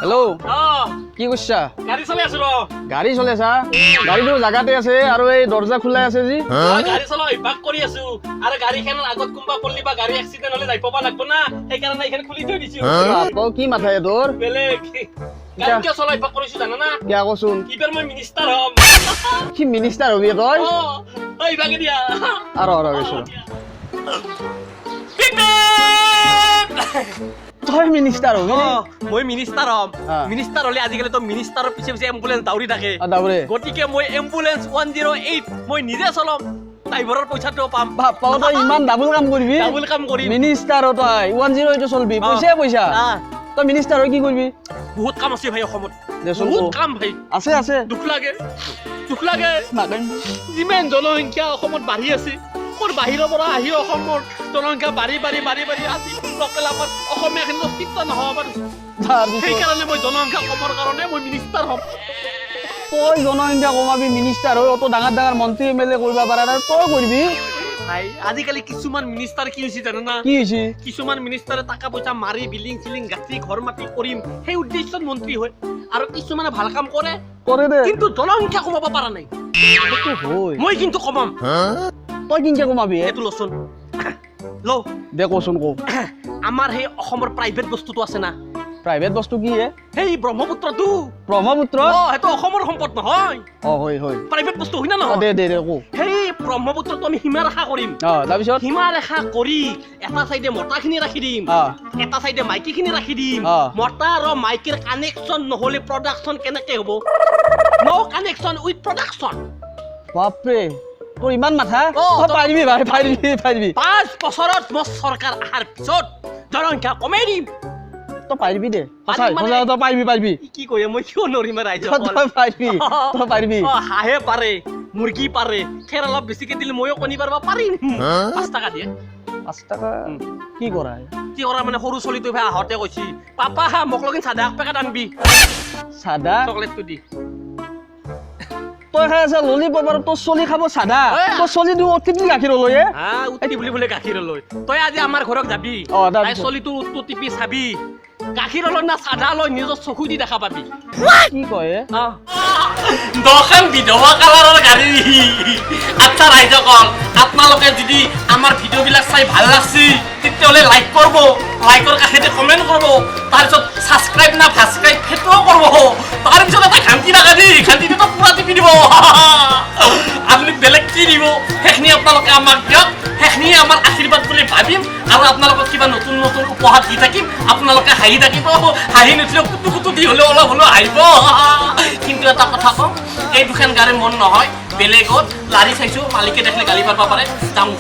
Hello', কি কৰিছা? গাড়ী চলাই আছো ৰ। গাড়ী চলাইছা? গাড়ীটো জাগাতে আছে আৰু এই দৰ্জা খোলাই আছে যি। মই গাড়ী চলোৱা অভ্যাস কৰি আছো আৰু গাড়ীখনৰ আগত কোনোবা পৰলি বা গাড়ী এক্সিডেণ্ট হলে যাই পাব লাগব না, সেইকাৰণে এইখন খুলি থৈ দিছো। তই কি মাথাই তোৰ? বেলেগ গাড়ী কিয় চলাই অভ্যাস কৰিছো জানা না? কিয়া, কচোন। এইবাৰ মই মিনিষ্টাৰ হ'ম। কি, মিনিষ্টাৰ হবি তই? অ, ইভাগে দিয়া। আৰু গৈছো। পিপ পিপ। তই মিনিষ্টাৰ হবি? অ, মই মিনিষ্টাৰ হ'ম। মিনিষ্টাৰ হ'লে আজিকালিতো মিনিষ্টাৰৰ পিছে পিছে এম্বুলেন্স দাউৰি থাকে। দাউৰে। গতিকে মই এম্বুলেন্স 108 মই নিজে চলাম, ড্ৰাইভাৰৰ পইচাটোও পাম। বাপ্পা, তই ইমান ডাবুল কাম কৰিবি? ডাবুল কাম কৰিম। মিনিষ্টাৰ তই 108 চলবি, পইচাই পইচা। তই মিনিষ্টাৰ হৈ কি কৰিবি? বহুত কাম আছে ভাই অসমত। দেচোন বহুত ক। কাম ভাই। আছে আছে। দুখ লাগে, দুখ লাগে। নাকান্দিবি। যিমান জনসংখ্যা অসমত বাঢ়ি আছে, ক'ৰ বাহিৰৰ পৰা আহি অসমৰ জনসংখ্যা বাঢ়ি বাঢ়ি বাঢ়ি বাঢ়ি আজি লোকেল আমাৰ অসমীয়াখিনি অস্তিত্ব নহ'ব পাৰিছে। তাৰপিছত? সেইকাৰণে মই জনসংখ্যা কমৰ কাৰণে মই মিনিষ্টাৰ হ'ম। তই জনসংখ্যা কমাবি মিনিষ্টাৰ হৈ? অত ডাঙৰ ডাঙৰ মন্ত্ৰী, এম এল এ কৰিব পাৰা নাই, তই কৰিবি? ভাই, আজিকালি কিছুমান মিনিষ্টাৰ কি হৈছে জানা না? কি হৈছে? কিছুমান মিনিষ্টাৰে টকা পইচা মাৰি বিল্ডিং চিলিং গাঁঠি ঘৰ মাটি কৰিম, সেই উদ্দেশ্যত মন্ত্ৰী হয় আৰু কিছুমানে ভাল কাম কৰে। কৰে দে। কিন্তু জনসংখ্যা কমাব পৰা নাই। সেইটো হয়। মই কিন্তু কমাম। তই কিনকে কমাবি হে? এইটো লচোন, লওঁ। দে, কচোন, কো। আমাৰ সেই অসমৰ প্ৰাইভেট বস্তুটো আছে না? প্ৰাইভেট বস্তু কি হে? সেই ব্ৰহ্মপুত্ৰটো। ব্ৰহ্মপুত্ৰ? অ, সেইটো অসমৰ সম্পদ নহয়? অ, হয় হয়। প্ৰাইভেট বস্তু হয় না নহয়? দে দে দে, কো। সেই ব্ৰহ্মপুত্ৰটো আমি সীমা ৰেখা কৰিম। তাৰপিছত? সীমা ৰেখা কৰি এটা চাইডে মতাখিনি ৰাখি দিম, এটা চাইডে মাইকীখিনি ৰাখি দিম। মতা আৰু মাইকীৰ কানেকশ্যন নহ'লে প্ৰডাকশ্যন কেনেকে হ'ব? ন' কানেকশ্যন উইথ প্ৰডাকশ্যন। বাপৰে, তোৰ ইমান মাথা! অ। তই পাৰিবি ভাই, পাৰিবি, পাৰিবি। 5 বছৰত মোৰ চৰকাৰ অহাৰ পিছত জনসংখ্যা কমাই দিম। তই পাৰিবি দে। সঁচাই। মানে? সঁচাই, তই পাৰিবি, পাৰিবি। কি কয়, মই কিয় নৰিম ৰাইজসকল? তই পাৰিবি, তই পাৰিবি। অ, হাঁহে পাৰে, মুৰ্গী পাৰে, খেৰ অলপ বেছিকে দিলে ময়ো কণী পাৰিব পাৰিম। 5 টকা দিয়ে। 5 টকা কি কৰা? কি কৰা মানে, সৰু চলিটো ভাই আহোঁতে কৈছি, পাপা, মোক লগিন চাদা এক পেকেট আনবি। চাদা? চকলেটটো দি। তই খাই আছা ললিপপ আৰু তোৰ চলি খাব চাদা? এ। তোৰ চলিটো অতি গাখীৰ লৈ এ। হা, উঠি বুলি বোলে গাখীৰ লৈ। তই আজি আমাৰ ঘৰত যাবি। তাৰপিছত? তাই চলিটোৰ উঠটো টিপি চাবি, গাখীৰ লৈ না চাদা লৈ নিজৰ চকু দি দেখা পাবি। কি কয় এ? 10খন বিধৱা কালাৰৰ গাড়ী। আচ্ছা ৰাইজসকল, আপোনালোকে যদি আমাৰ ভিডিঅ'বিলাক চাই ভাল লাগছি, তেতিয়াহ'লে লাইক কৰিব, লাইকৰ কাষেতে কমেণ্ট কৰিব, তাৰপিছত ছাবস্ক্ৰাইব না ভাস্ক্ৰাইব সেইটোও কৰিব, তাৰপিছত এটা ঘান্টি লগা দি ঘান্টিটোতো পুৰা টিপি দিব। আপুনি বেলেগ কি দিব, সেইখিনি আপোনালোকে আমাক দিয়ক। সেইখিনিয়ে আমাৰ আশীৰ্বাদ বুলি ভাবিম আৰু আপোনালোকক কিবা নতুন নতুন উপহাৰ দি থাকিম। আপোনালোকে হাঁহি থাকিব, হাঁহি নুঠিলেও কুটু কুটু দি হ'লেও অলপ হ'লেও হাঁহিব। কিন্তু এটা কথা কওঁ, এই দুখন গাড়ী মন নহয়, বেলেগত লাৰি চাইছোঁ, মালিকে দেখিলে গালি পাৰিব পাৰে। যাওঁ।